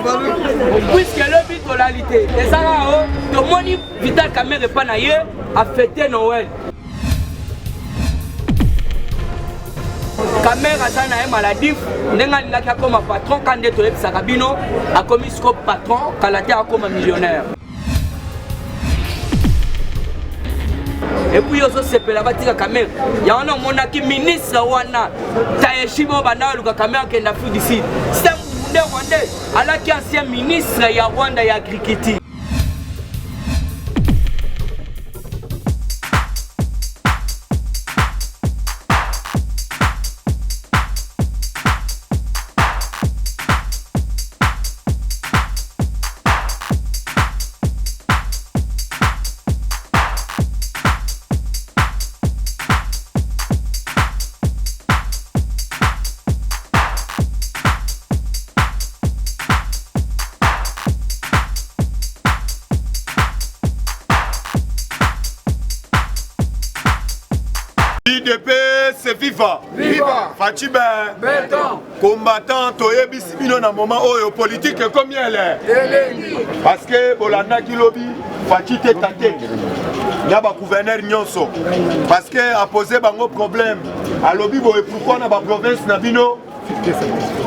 Puisque lobi tolali te, eza kaka o tomoni Vital Kamerhe epa na ye afete Noël. Kamerhe aza na ye maladif ndenge alingaki akoma patron ka nde toyebisaka bino akomi siko patron kala te akoma millionnaire. Epuis yo ozosepela batika Kamerhe yango wana omonaki ministre wana Tayeshi oyo banda aluka Kamerhe akende Afrique du Sud c'est un Burundais rwandais alaki ancien ministre ya Rwanda ya agriculture. UDPS viva viva Fatshi beton combattant toyebisi bino na moment oyo politique ekomi ele elengi parce que bolandaki lobi Fatshi te tate na ba gouverneur nyonso parce que apose bango problème alobi boye pourquoi na ba province na bino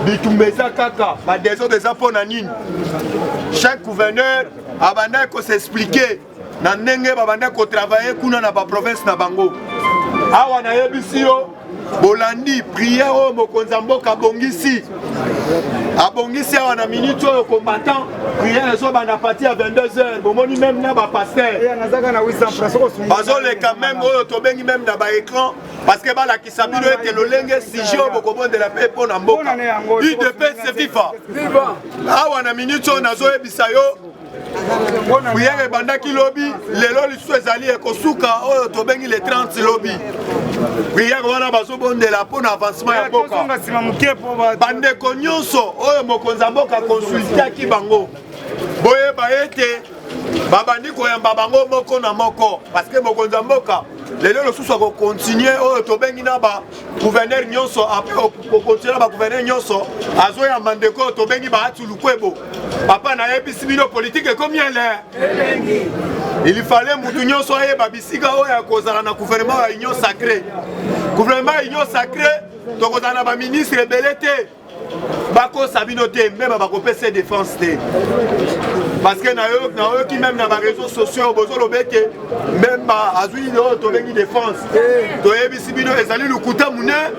bitumba eza kaka ba desordre eza mpo na nini chaque gouverneur abandaki ko s'expliquer na ndenge babandaki kotravaille kuna na baprovince na bango awa nayebisi yo bolandi prière oyo mokonzi ya mboka abongisi abongisi awa na minute oyo combattant prière ezobanda parti ya 22 heures bomoni meme na bapaster bazoleka meme oyo tobengi meme na baécran parce que balakisa bino ete lolenge sujet oyo bokobondela mpe mpo na mboka udps viva awa na minute oyo nazoyebisa yo Prière ebandaki lobi, lelo lisusu ezali ekosuka oyo tobengi le 30 lobi. Prière wana bazobondela mpo na avancement ya mboka. Bandeko nyonso oyo mokonzi ya mboka consultaki bango, boyeba ete babandi koyamba bango moko na moko parce que mokonzi ya mboka lelo lisusu akokontinue oyo tobengi na ba gouverneur nyonso apres kokontinue na ba gouverneur nyonso azoyamba ndeko oyo tobengi bahati lukwebo papa nayebisi bino politike ekomi ele il fallait mutu nyonso ayeba bisika oyo akozala na gouvernement ya union sacré gouvernement ya union sacré tokozala na baministre ebele te bakosa bino te meme bakopesa défense te parce que nayoki meme na bareseau sociaux bozoloba ete meme azwi oyo tobengi défense toyebisi bino ezali lokuta monene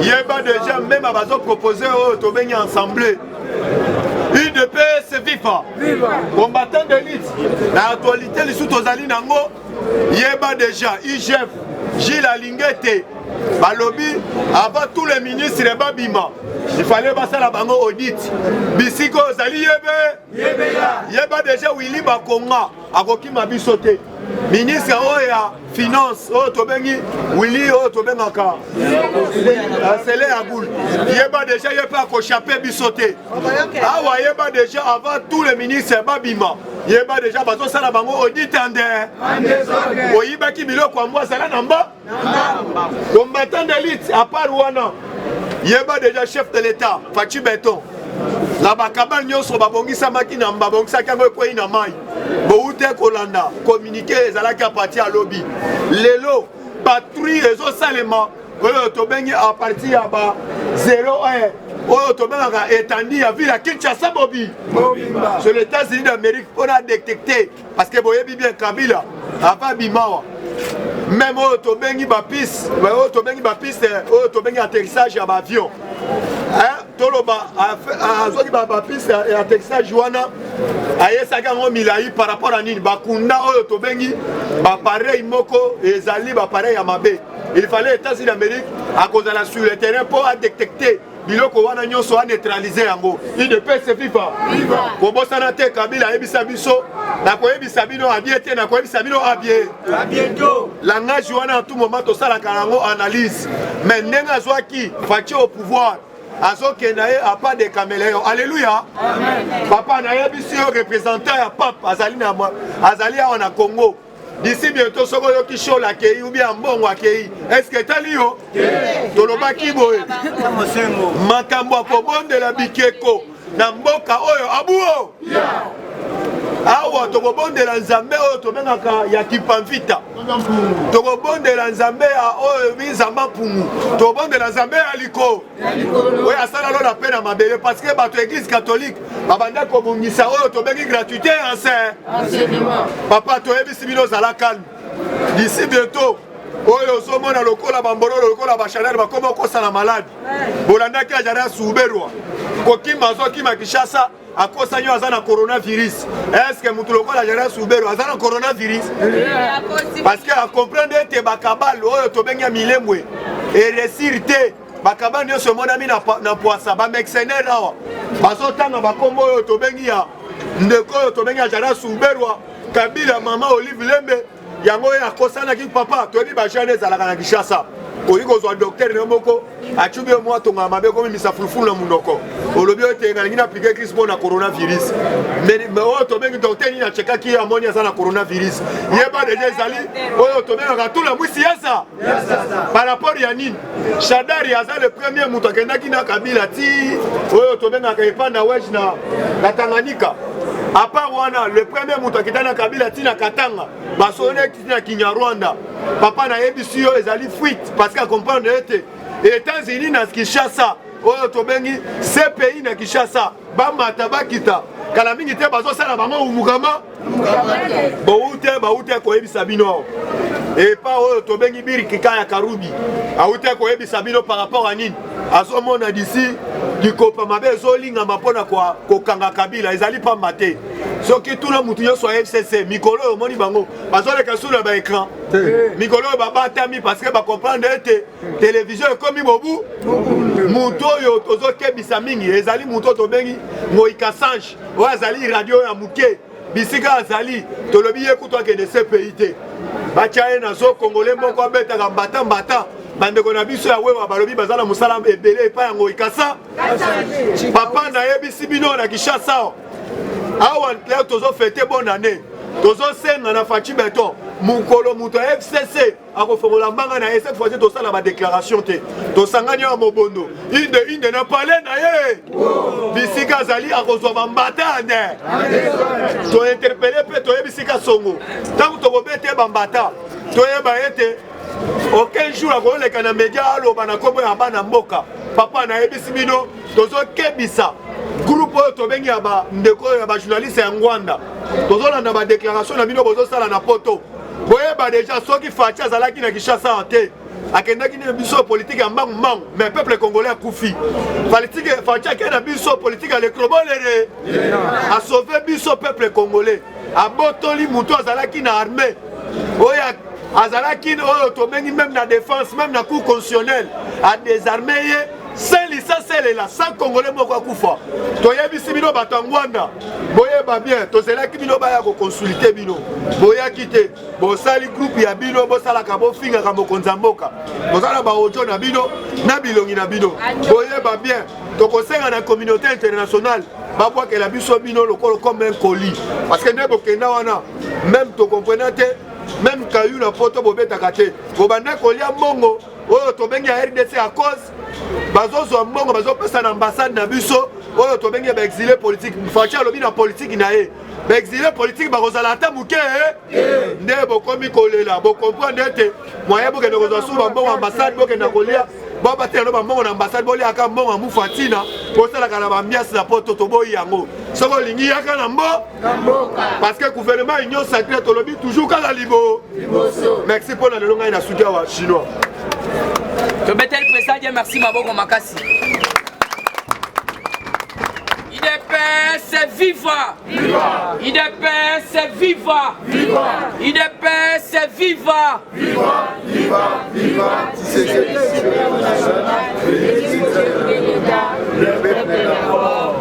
yeba déjà meme bazopropose oyo tobengi ensemble udps viva combattant d'élite na actualité lisusu tozali nango yeba déjà igf Gilles Alingete balobi avant tous les ministres babima il fallait basala bango audit bisika ozali yebe yeba déjà Willy Bakonga akokima biso te ministre oyo ya finance oyo tobengi Willy oyo tobengaka Sele Agul yeba déjà ye mpe akochape biso te awa yeba déjà avant tous les ministres babima yeba deja bazosala bango audit ande oyibaki biloko yango azala na mba combattant d'élite à part wana yeba deja chef de l'état Fatshi Beton na bakabale nyonso babongisamaki na babongisaki yango ekwei na mai bowute kolanda communiqué ezalaki a partir ya lobi lelo patrouille ezosalema oyo tobengi a partir ya ba 0 heure oyo tobengaka étendue ya ville ya Kinshasa bobi sur les États-Unis d'Amérique mpo na détecter parce que boyebi bien Kabila avant bimawa même oyo tobengi bapiste oyo tobengi bapiste oyo tobengi atterrissage ya baavion toloba azwaki bapiste ya atterrissage wana ayesaki yango milai par rapport à nini bakunda oyo tobengi bapareil moko ezali bapareil ya mabe il fallait États-Unis d'Amérique akozala sur le terrain mpo adetecte biloko wana nyonso aneutralize yango udps viva kobosana te kabila ayebisa biso nakoyebisa bino abie te nakoyebisa bino abie langage wana en tout moment tosalaka yango analyse mais ndenge azwaki Fatshi au pouvoir azokenda ye à pas de caméléon alléluia papa nayebisi yo représentant ya pape azali, na, azali awa na congo d'ici bientôt soki oyoki shol akei ou bien mbongo akei est-ce que etali yo tolobaki boye makambo ya kobondela bikeko na mboka oyo abuo awa. Tokobondela Nzambe oyo tobengaka ya Kipamvita, tokobondela Nzambe ya oyo Nzamba Mpungu, tokobondela Nzambe ya liko oyo asala lola mpe na mabele, parce que bato ya Église catholique babanda kobongisa oyo tobengi gratuité enseignement. Papa, toyebisi bino, ozala calme. D'ici bientôt, oyo ozomona lokola bambololo, lokola bachanel, bakoma okosala maladi. Bolandaki ajara Suberwa kokima, azokima Kinshasa, akosani oyo aza na coronavirus. Est-ce mutu lokola Jara Subero aza na coronavirus? Parce que acomprendre ete bakabale oyo tobengi ya Milembwe eréussir te. Bakabale nyonso emonami na poisa, bamercenaire awa bazotanga bakombo oyo tobengi ya ndeko oyo tobengi ya Jara Suberwa, Kabila, mama Olive Lembe. Yango oyo akosanaki. Papa, toyebi bajeune ezalaka na Kinshasa. Okoki kozwa docteur na yo moko, acubi yo mwa tongaka mabe, komimisa fulufulu na monoko, olobi oyo te, nalingi na appliquer crise mpo na coronavirus. Mais oyo tobengi docteur nini achekaki ye, amoni aza na coronavirus. Yeba déjà ezali oyo tobengaka tula mwisi yasa par rapport ya nini. Shadari aza le premier moto akendaki na Kabila ti oyo tobengaka epa na wej na Tanganyika. À part wana, le premier moto akenda na Kabila ti na Katanga, basoneki ti na Kinyarwanda. Papa, nayebisi yo, ezali fuite, parce que acomprendre ete États-Unis na Kinshasa, oyo tobengi CPI na Kinshasa, bamata bakita kala mingi te, bazosala bango umukama boute baute koyebisa bino epa oyo tobengi Birikika ya Karubi aute koyebisa bino par rapport à nini azomona disi likopa mabe ezolingama mpona kokanga Kabila. Ezali pamba te. Soki tuna mutu nyonso ya FCC, mikolo oyo omoni bango bazoleka sur na baécran, mikolo oyo babatami, parce que bacomprendre ete télévision ekomi mobu. Motu oyo tozokebisa mingi ezali motu oyo tobengi Moika Sange, oyo azali radio ya moke. Bisika azali, tolobi ye kutu akende CPI te, batya ye na zo congolais moko abetaka mbata mbata. Bandeko na biso ya wewa balobi baza na mosala ebele epai ya Ngoikasa. Papa, nayebisi bino, na Kinshasa awa leo tozofêter bonne année, tozosenga na Fatshi Béton, mokolo moto ya FCC akofongola mbanga na ye, cette fois tosala badéclaration te. Tosangani awa mobondo inde inde na pale na ye, bisika azali akozwa bambata nde tointerpeller mpe toyebisika songo. Ntango tokobete bambata, toyeba ete aucun jour akoleka na media aloba na nkombo ya bana mboka. Papa, nayebisi bino, tozokebisa groupe oyo tobengi ya bandeko oyo ya bajournaliste ya Ngwanda. Tozolanda badéclaration na bino bozosala na Poto. Boyeba déjà, soki Fatshi azalaki na Kinshasa te, akendaki na biso politike ya mbangu mbangu, mais peuple congolais akufi. Fatshi akei na biso politike ya lecrobolere, asauve biso peuple congolais, abotoli motu azalaki na armée, oyo azalaki oyo tobengi même na défense, même na cour constitutionnelle, adésarme ye sans licence elela, sans Congolais moko akufa. Toyebisi bino, bato ya Ngwanda, boyeba bien, tozelaki bino baya koconsulter bino, boyaki te. Bosali groupe ya bino, bosalaka, bofingaka mokonzi ya mboka, bozala baaudio na bino na bilongi na bino. Boyeba bien, tokosenga na communauté internationale babwakela biso bino lokolo comme un colis, parce que nde bokenda wana, même tocomprena te, même kayu na Poto bobetaka te. Bobanda kolia mbongo oyo tobengi ya RDC, à cause bazozwa mbongo, bazopesa na ambassade na biso oyo tobengi ya baexilé politique. Fatshi alobi na politike na ye, baexilé politique bakozala ata moke. Nde bokomi kolela, bocomprendre ete moyen bokende kozwa su bambongo ambassade, bokende kolia, bobatela no bambongo na ambassade, boliaka mbongo ya mufu atina, bosalaka na baambiance na Poto. Toboyi yango. Soki olingi, yaka na mbo, parce que gouvernement Union sacrée, tolobi toujours kaka libo. Merci mpo na lelo. Ngai na suki awa, chinois. Tobeteli président Dieu merci maboko makasi. UDPS viva! UDPS viva! UDPS viva! Viva, viva, viva Tshisekedi! Le peuple d'abord.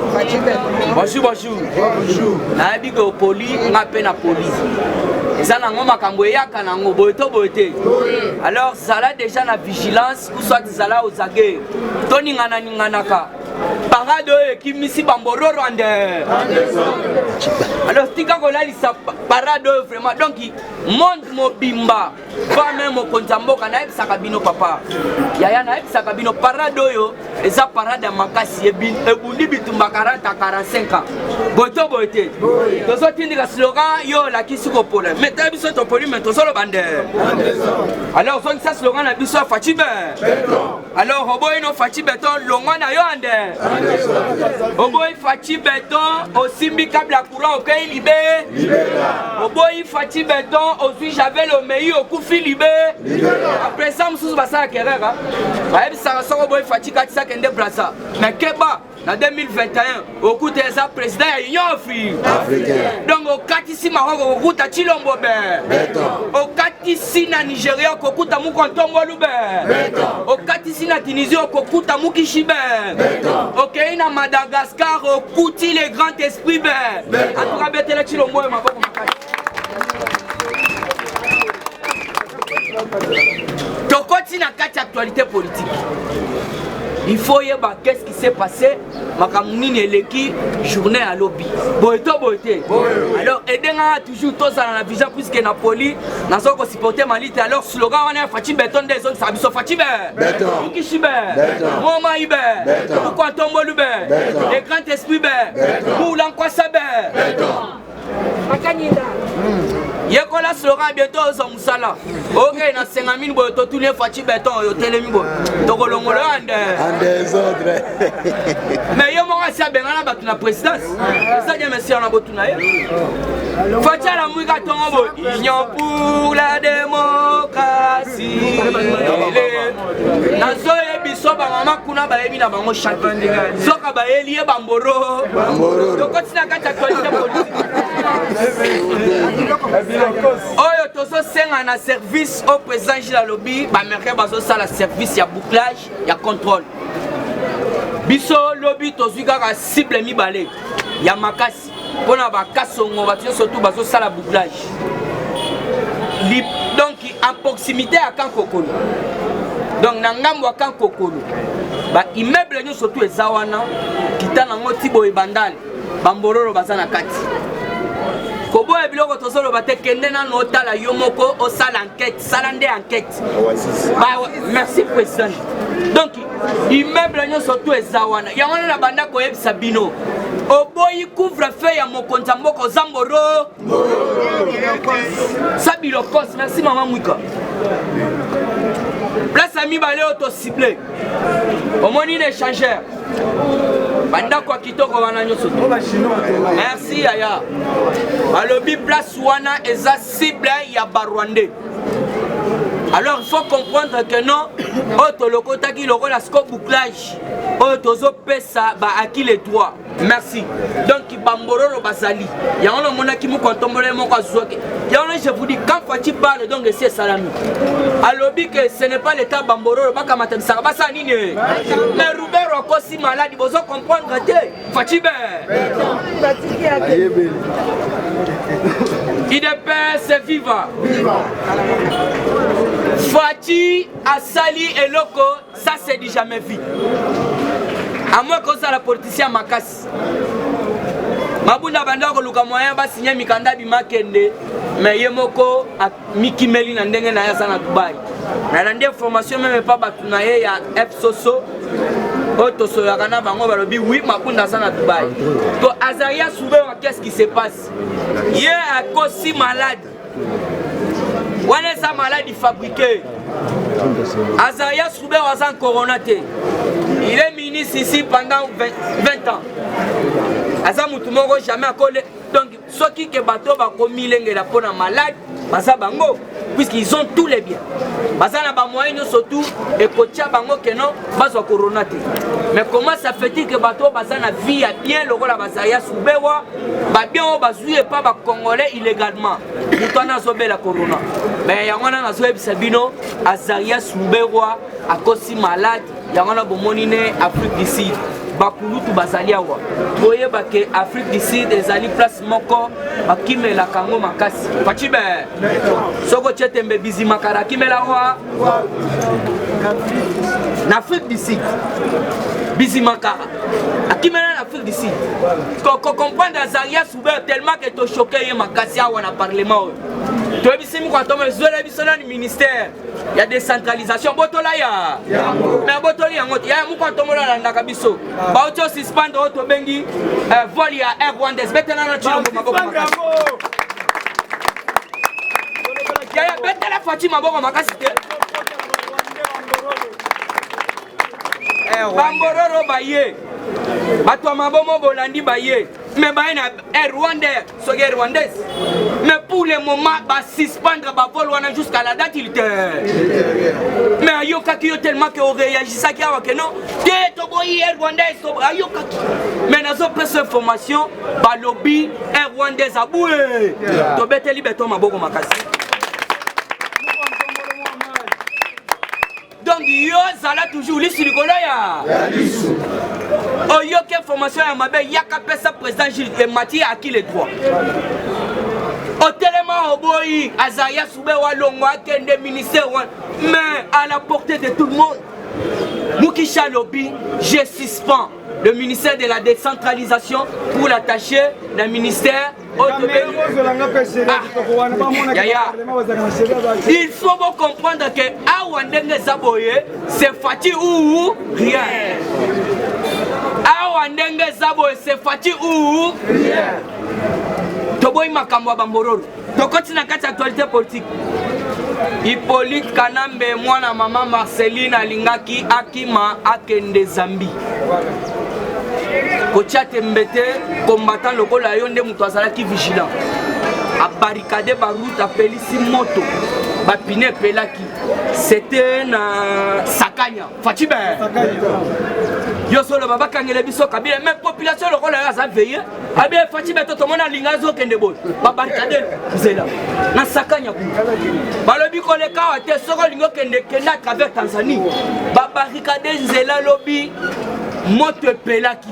Bonjour, bonjour. Bonjour. Nayebi ke opoli nga mpe na poli, eza nango makambo eyaka nango boye to boye te. Alors zala déjà na vigilance ou soit zala ozage. Toningana ninganaka. Parade oyo ekimisi bambororo ande. Alors tika kolalisa parade oyo vraiment. Donc monde mobimba va meme mokonzi ya mboka nayebisaka bino papa yaya nayebisaka bino parade oyo eza parade ya makasi ebundi bitumba 40 a 45 ans boye to boye te tozotindika slogan yo olakisi kopola me tala biso topoli me tozoloba nde alors ozongisa slogan na biso ya faci be alors oboyi no faci beton longwa na yo ande oboyi faci beton osimbi kable ya courant okei libe oboyi faci beton ozwi javel omei okufi libe apresa mosusu basalaka erreur bayebisaka soko oboyi faci katisa kende braza mais keba na 2021 okuta eza président ya union africaine donc okatisi maroc okokuta chilombo be okatisi na nigeria okokuta mukontombolu be okatisi na tunisie okokuta mukishi be okei na madagascar okuti le grand esprit be antuka betela chilombo oyo maboko makasi. Tokoti na kati actualité politique. Il faut yeba qu'est-ce qui s'est passé, makambo nini eleki journée ya lobi. Boye to boye te. Alors edengaka toujours tozala na vision puisque na poli nazo ko supporter Mali te. Alors slogan wana ya Fatshi Beton nde ezongisa biso Fatshi be. Beton. Mukishi be. Beton. Moma be. Beton. Mukwantombolu be. Beton. Le grand esprit be. Beton. Mula Nkwasa be. Beton. Yekola slogan bientôt ozwa mosala okei na senga mini boye totuni ye Fatshi Beton oyo otelemi boye tokolongola yo ande En désordre. Mais ye moko asi abengana bato na présidence eza bien mesir na botuna ye Fatshi alamwika ntongo boye union pour la démocratie nazoyebiso bamama kuna bayebi na bango chante soka bayeli ye bamboro tokoti na kati actualité politique oyo tozosenga na service au président Gilles alobi baaméricain bazosala service ya bouclage ya contrôle biso lobi tozwi kaka cible mibale ya makasi mpona bakasongo bato nyonso tu bazosala bouclage donc en proximité ya camp Kokolo donc na ngambo ya camp Kokolo ba immeuble nyonso tu eza wana kita nango ti boye bandale bambororo baza na kati koboya biloko tozoloba te kende nano otala yo moko osala enquête sala nde enquête ba, merci président donc immeuble nyonso tu eza wana yango wana na banda koyebisa bino oboyi couvre feu ya mokonzi ya mboka oza mboro sa bilokos merci mama mwika place ya mibale oyo tocible omoni na échangeur bandako ya kitoko wana nyonso merci yaya balobi place wana eza cible ya barwandais alors il faut comprendre que non oyo tolokotaki lokola sco bouclage oyo tozopesa ba acquis les droits merci donc bambororo bazali yango namonaki moko antombole moko azwaki yango je vous dis quand Fatshi parle donc esi esalami alobi que ce n'est pas l'état bambororo bakamata bisaka basala nini mais Rubero akosi maladi bozo comprendre te Fatshi be UDPS viva Fatshi asali eloko ça c'est du jamais vu à moins kozala politicien makasi mabunda banda koluka moyen basigne mikanda bima kende mais ye moko amikimeli na ndenge na ye aza na Dubai nalandi information meme pa bato na ye ya F soso oyo tosololaka na bango balobi oui mabunda aza na Dubai to Azaria Soubewa qu'est-ce qui se passe ye akosi malade wana eza maladi fabriqué Azarias Ruberwa aza corona te il est ministre ici pendant 20 ans aza mutu moko jamais akole donc soki ke bato bakomilengela mpo na malade baza bango puisqu'ils ont tous les biens baza na bamoyen nyonso tout ekotia bango keno bazwa corona te mais comment ça fait-il que bato baza na vie ya bien lokola bazarias Ruberwa babien oyo bazwi epa bacongolais illégalement moto wana azobela corona mais yango wana nazoyebisa bino Azarias Ruberwa akosi malade yango wana bomoni ne Afrique du Sud bakulutu bazali awa toyeba ke Afrique du Sud ezali place moko bakimelaka yango makasi facibe soki otie tembe bizimakara akimela wa na Afrique du Sud. Bizimakara akimela na Afrique du Sud. Kocomprendre Azarias Ruberwa tellement que tochoke ye makasi awa na parlement oyo. Toyebisi mokwa ezwela biso nani ministère ya décentralisation botola ya mais botoli yango te ya moko atombola alandaka biso bauti osuspendre oyo tobengi euh, vol ya air rwandaise betela na tshilombo maboko makasi yaya betela faci maboko makasi te bambororo baye bato ya mabomo bolandi baye me baye na air rwandais soki air rwandaise mais pour le moment basuspendre bavol wana jusqu'à la date il te mais ayokaki yo tellement ke oreagisaki awa ke non te toboyi air rwandaise ayokaki mais nazopesa information balobi air rwandaise abue tobeteli beton maboko makasi. Donc yo zala toujours lisu likolo ya oyoki information ya mabe yaka pesa président Gilles emati à qui le droit otelema oboyi azaya sube walongo akende ministère wana mais à la portée de tout le monde. Mukisha Lobby, je suspends le ministère de la décentralisation pour l'attacher dans le ministère. Ah. Yaya, il faut vous comprendre que awa ndenge eza boye c'est Fatshi ou rien. Awa ndenge eza boye c'est Fatshi ou rien. Toboyi makambo ya bambororo. Tokoti na kati ya actualité politique. Hippolyte Kanambe mwana mama Marceline alingaki akima akende Zambie. Kotia tembe te, combattant lokola yo nde moto azalaki vigilant. Abarricade ba route, apelisi moto, ba pine epelaki. C'était na Sakanya. Fatshi be. Yo solo baba kangele biso Kabila mais population lokola yo aza veille. Abe Fatshi be to tomona alinga azokende boye. Ba barricade nzela. Na Sakanya kuna. Balobi koleka awa te soki olingi okende kende à travers Tanzanie. Ba barricade nzela lobi moto epelaki.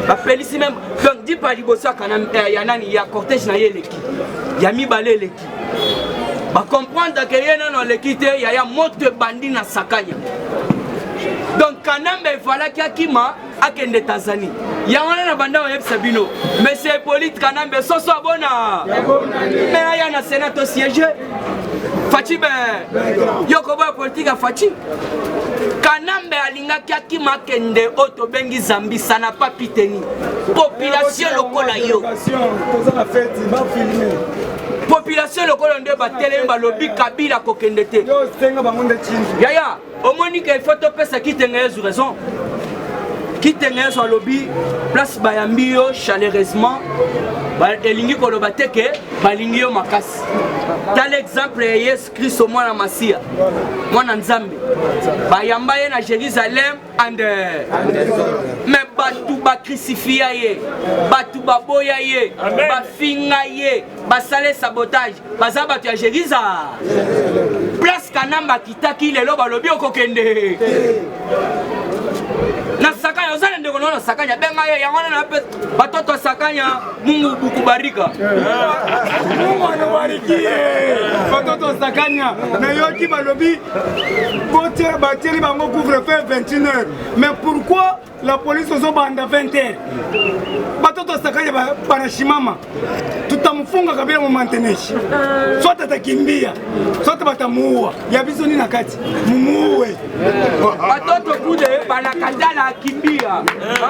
Bapelisi même donc dipa liboso ya kana eh, ya nani ya cortège na ye eleki. Ya mibale eleki. Ba comprendre que ye nano aleki te yaya moto ebandi na Sakanya. Donc Kanambe efalaki akima akende Tanzanie. Yango wana na banda oyebisa bino monsieur Hippolyte Kanambe soso abona mais aya na Sénat to siège Fatshi be yo koboya politique ya Fatshi. Kanambe alingaki akima akende oyo tobengi Zambie, ça n'a pas pu tenir. Population lokola yo. Population lokola nde batelemi balobi Kabila kokende te. Yaya, omoni ke il faut topesa Kitenge Yezu raison. Kitenge Yezu alobi place bayambi yo chaleureusement, elingi koloba te ke balingi yo makasi. Tala exemple ya Yesu Kristo mwana Masiya, mwana Nzambe. Bayamba ye na Jérusalem ande mais bato bacrucifia ye, bato baboya ye, bafinga ye, basala sabotage, baza bato ya Jérusalem. Place Kanamba akitaki lelo balobi okokende na Sakanya, oza na ndeko na Sakanya, benga ye yango wana na batoto Sakanya, Mungu bukubarika. Mungu anabariki batoto Sakanya. Nayoki balobi batieli bango couvre-feu 21 heures, mais pourquoi la police ozobanda 20 heures? Batoto Sakanya banashimama, tutamfunga Kabila mumanteneshi, soit atakimbia soit batamuua. Ya biso nini na kati mumuue? Batoto kude banakatala akimbia,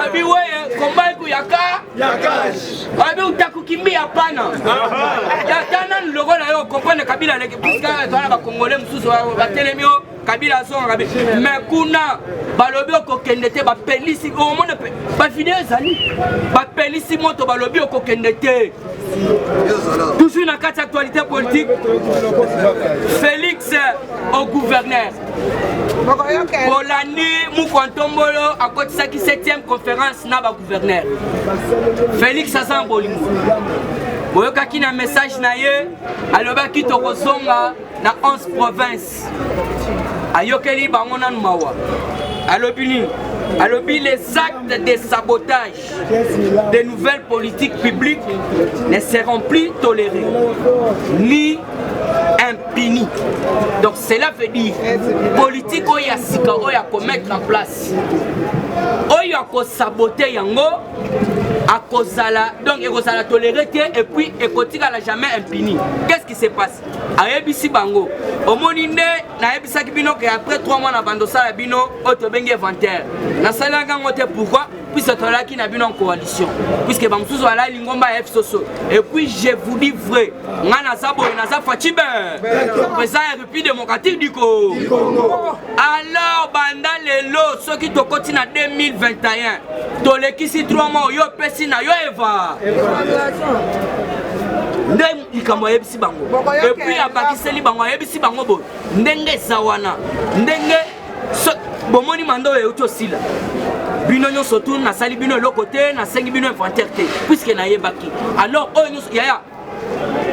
abi weye komba iku yaka abi utakukimbia pana yata nanu lokola yo comprendre Kabila leki puisque toza na bakongolais mosusu batelemi yo Kabila azonga Kabila, mais kuna balobi okokende te, bapelisi omona bavideo ezali bapelisi moto balobi okokende te. Toujours na kati actualité politique, Félix au gouverneur bolandi Mukwa Ntombolo akotisaki 7e conférence na bagouverneur. Félix aza na bolingo, boyokaki na message na ye alobaki tokozonga na 11 province. Ayokeli bango nanu mawa, alobi nini? Alobi les actes de sabotage des nouvelles politiques publiques ne seront plus tolérés ni impuni. Donc cela veut dire politique oyo ya sika oyo akomettre en place, oyo akosabote yango, akozala donc ekozala toléré te et puis ekotikala jamais impuni. Qu'est-ce qui se passe? Ayebisi bango, omoni nde nayebisaki bino ke après 3 mois na bando osala bino oyo tobengi inventaire, nasalelaki yango te. Pourquoi? Puisque tozalaki na bino en coalition, puisque bamosusu balali lingomba ya fsoso. Et puis je vous dis vrai, ngai naza boye, naza Fatshi président ya République démocratique du Congo. Alors banda lelo soki tokoti na 2021, tolekisi 3 mois oyo opesi na yo eva nde likambo ayebisi bango. Et puis abakiseli bango, ayebisi bango boye, ndenge eza wana, ndenge bomoni mandat oyo euti osila, bino nyonso tu nasali bino eloko te, nasengi bino inventaire te, puisque nayebaki. Alors oyo nyonso yaya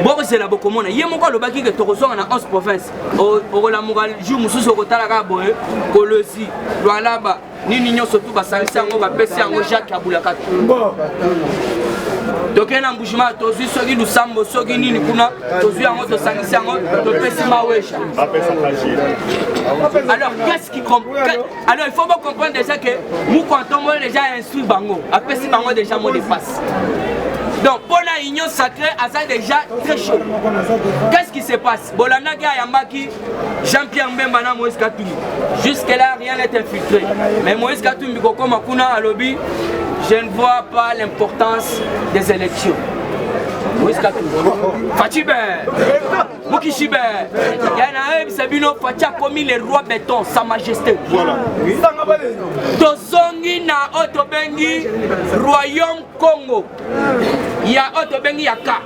bokozela, bokomona. Ye moko alobaki ke tokozonga na 11 province. Okolamuka jour mosusu, okotala kaka boye, Kolwezi, Lualaba, nini nyonso tu basangisi yango, bapesi yango Jacques Abulakata. Tokei na Mbuji-Mayi, tozwi soki Lusambo, soki nini kuna, tozwi yango, tosangisi yango, topesi Maweja. Alors qu'est-ce qui, alors il faut pas comprendre déjà que Mukwantombo déjà instruit bango, apesi bango déjà mot de passe. Donc mpona Union sacrée aza déjà très chaud. Qu'est-ce qui se passe? Bolandaki ayambaki Jean-Pierre Mbemba na Moïse Katumbi. Jusque là, rien n'est infiltré, mais Moïse Katumbi kokoma kuna alobi: je ne vois pas l'importance des élections. Moïse Katumbi, Fatshi be Mokishibe ya nayebisa bino, Fatshi akomi le roi béton, sa majesté. Voilà. Tozongi na oyo tobengi royaume Congo ya oyo tobengi ya ka,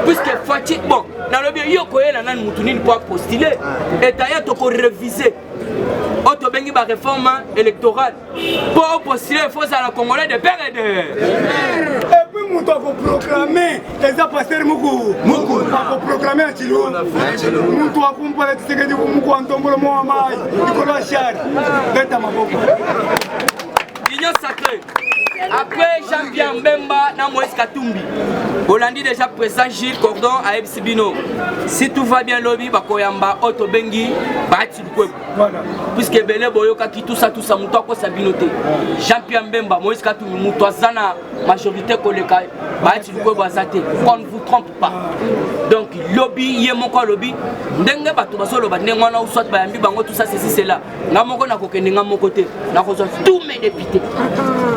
puisque Fatshi, bon, nalobi yo koyela nani mutu nini mpo apostule etaya, tokoréviser oyo tobengi baréforme électorale. Mpo opostule, il faut ozala Congolais de père et de Et puis moto akoproclame eza pasteur Muku, akoproclame ya Chilo, moto akumpala Tshisekedi, Muku wa Ntombolo, mwa mai likolo ya char, beta maboko. Union sacrée, après Jean-Pierre Mbemba na Moïse Katumbi, bolandi déjà président Gilles Cordon ayebisi bino, si tout va bien, lobi bakoyamba oyo tobengi Bahati Lukwebo, puisque ebele boyokaki tout ça, tout ça. Moto akosa bino te, Jean-Pierre Mbemba, Moïse Katumbi, moto aza na majorité koleka Bahati Lukwebo aza te, qu'on ne vous trompe pas. Donc lobi ye moko alobi ndenge bato bazoloba ndenge wana, soit bayambi bango, tout ça, ceci, cela, nga moko nakokende, nga moko te, nakozwa tous mes députés.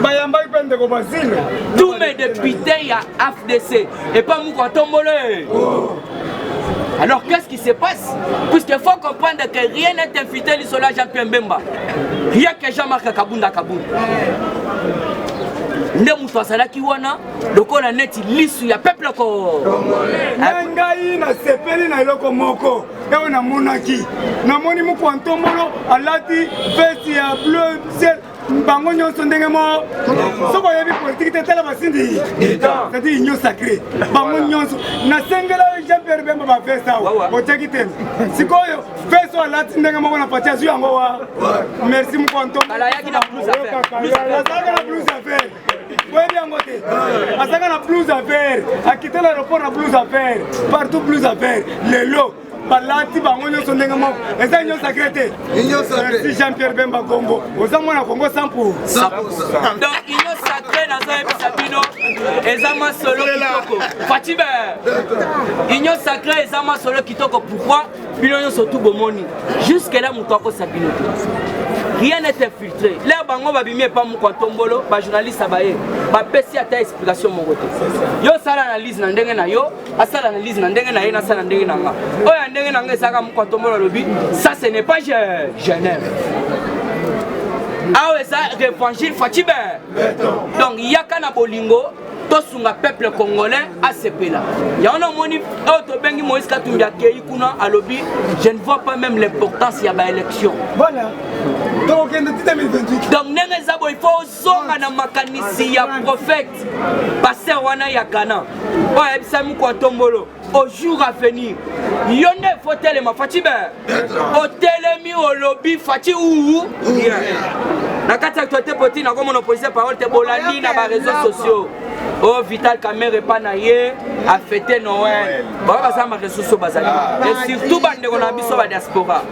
Bayambaki mpe ndeko Basile. Tous mes députés ya AFDC epa Moko atombole. Alors qu'est-ce qui se passe? Puisqu'il faut comprendre que rien n'est infiltré lisolo ya Jean-Pierre Mbemba, rien que Jean-Marc Kabunda Kabunda nde moto azalaki wana lokola neti lisu ya peuple ko. Na ngai nasepeli na eloko moko oyo namonaki, namoni Moko ya Ntombolo alati veste ya bleu ciel, bango nyonso ndenge moko. Soki oyebi politike te, tala basindi, c'est-à-dire Union sacrée, bango nyonso. Nasengela Jean Pierre Bemba baveste awa, otiaki te. Sikoyo veste oyo alati ndenge moko na Fatshi, azwi yango wa. Merci Moko ya Ntombolo. Ayaki na blouse affaire. Azalaka na blouse affaire, oyebi yango te, azalaka na blouse affaire, akite na aéroport na blouse affaire, partout blouse affaire. Lelo balati bango nyonso ndenge moko, eza Union sacrée te. Merci Jean Pierre Bemba Gombo, oza mwana Congo 100 pour. Donc Union sacrée, nazoyebisa bino, eza masolo kitoko. Fatshi be, Union sacrée eza masolo kitoko. Pourquoi? Bino nyonso tu bomoni, jusque là moto akosa bino te, rien n'est infiltré. Lere bango babimi epa Moko Ntombolo, bajournaliste baye bapesi ata explication moko te. Yo osala analyse na ndenge na yo, asala analyse na ndenge na ye, nasala ndenge na nga. Oyo ya ndenge na nga ezalaka Moko Ntombolo alobi, ça ce n'est pas Genève, awa eza évangile Fatshi be. Donc yaka na bolingo, tosunga peuple congolais asepela. Yango namoni oyo tobengi Moïse Katumbi akei kuna, alobi: je ne vois pas même l'importance ya baélection. Voilà, tokokende ti 2028. Donc ndenge eza boye, il faut ozonga na makanisi ya prophète pasteur wana ya Ghana oyo ayebisa Mokwa Ntombolo: au jour à venir, yo nde faut telema. Fatshi be, otelemi, olobi Fatshi ou rien. Na kati ya actualité politique, nakomona opposition parole te. Bolandi na baréseaux sociaux. Oyo Vital Kamerhe epa na ye afete Noël. Baoyo baza ma ressources oyo bazali. Et surtout bandeko na biso ba diaspora.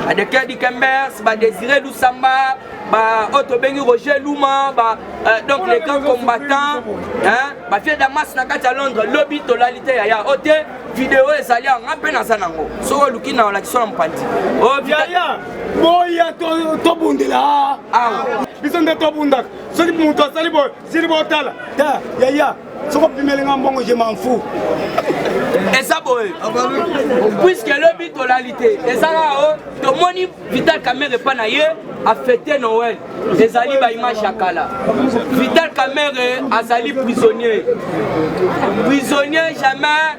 Ba Dikembers, ba Désiré Lusamba, ba oyo tobengi Roger Luma, ba euh, donc les grands combattants, hein, ba vieux Damas na kati ya Londres, lobi tolali te yaya. Ote video ezali awa nga mpe naza nango soki oluki na olakisi na mopanzi oh, yaya boya tobundela awa biso nde tobundaka soki moto asali boye sili botala ta yaya soki opimeli nga mbongo je m'en fous eza boye puiske lobi tolali te eza kaka o tomoni vital kamere epa na ye afete noel ezali baimage ya kala vital kamere azali prisonnier prisonnier jamais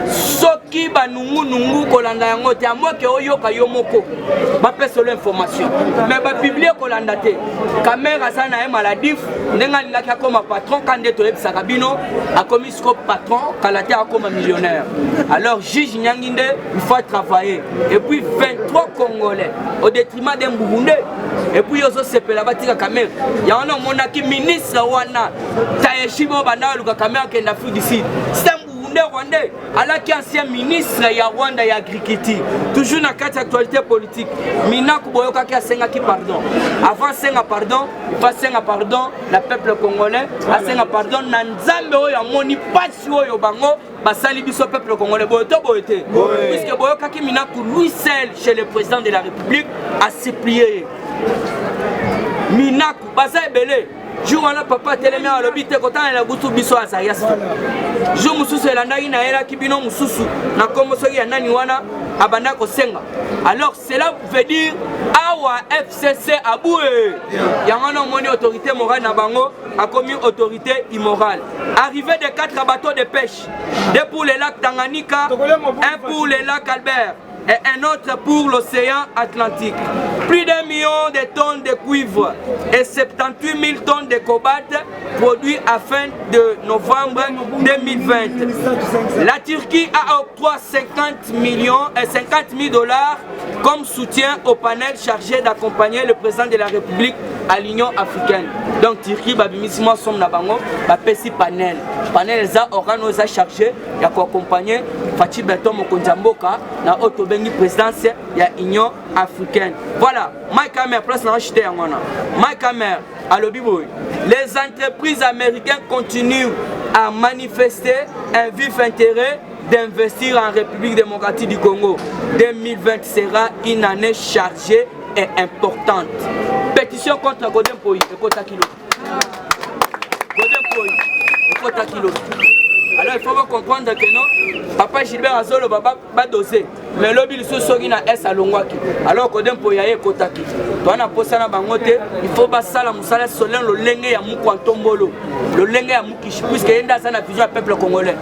soki banungunungu kolanda yango te amoke oyoka yo moko bapesa lo information mais bapiblie kolanda te kamere aza na ye maladif ndenge alingaki akoma patron ka nde toyebisaka bino akomi siko patron kala te akoma millionnaire alors juge nyangi nde il faut travailler et puis 23 congolais au détriment d'un burundais et puis yo ozosepela batika kamere yango wana omonaki ministre wana tayeshi bo banda aluka kamere akende afrique du sud c'est un burundais rwandais alaki ancien ministre ya rwanda ya agriculture toujours na kati ya actualité politique minaku boyokaki asengaki pardon avant asenga pardon il faut asenga pardon na peuple congolais asenga pardon na nzambe oyo amoni mpasi oyo bango basali biso peuple congolais boye to boye te puisque boyokaki minaku lui seul chez le président de la république asuplie ye minaku baza ebele jour wana papa atelemi alobi te kotalela butu biso azarias te jour mosusu elandaki nayelaki bino mosusu na nkombo soki ya nani wana abanda kosenga alors cela veut dire awa fcc abue yango wana omoni autorité morale na bango akomi autorité immorale arrivé de quatre bateaux de pêche deux pour le lac Tanganyika un pour le lac Albert et un autre pour l'océan Atlantique. Plus d'un million de tonnes de cuivre et 78 000 tonnes de cobalt produits à fin de novembre 2020. La Turquie a octroyé 50 millions et 50 000 dollars comme soutien au panel chargé d'accompagner le président de la République à l'Union africaine. Donc Turquie babimisi mwa somme na bango bapesi panel. Panel eza organe oyo eza chargé ya koaccompagner Fatshi Beton mokonzi ya mboka na oyo tobengi présidence ya Union africaine. Voilà, Mike Hammer place na chute yango wana. Mike Hammer alobi boye les entreprises américaines continuent à manifester un vif intérêt d'investir en République démocratique du Congo. 2020 sera une année chargée et importante. Pétition contre Godin Mpoyi, ekota kilo. Godin Mpoyi, ekota kilo. Alors il faut comprendre que non, papa Gilbert Azolo baba ba dosé. Mais lobi lisusu soki na S alongwaki. Alors Godin Mpoyi aye ekotaki. Toa na posa na bango te, il faut basala mosala selon lolenge ya mukwa ntombolo, lolenge ya mukishi puisque ye nde aza na vision ya peuple congolais.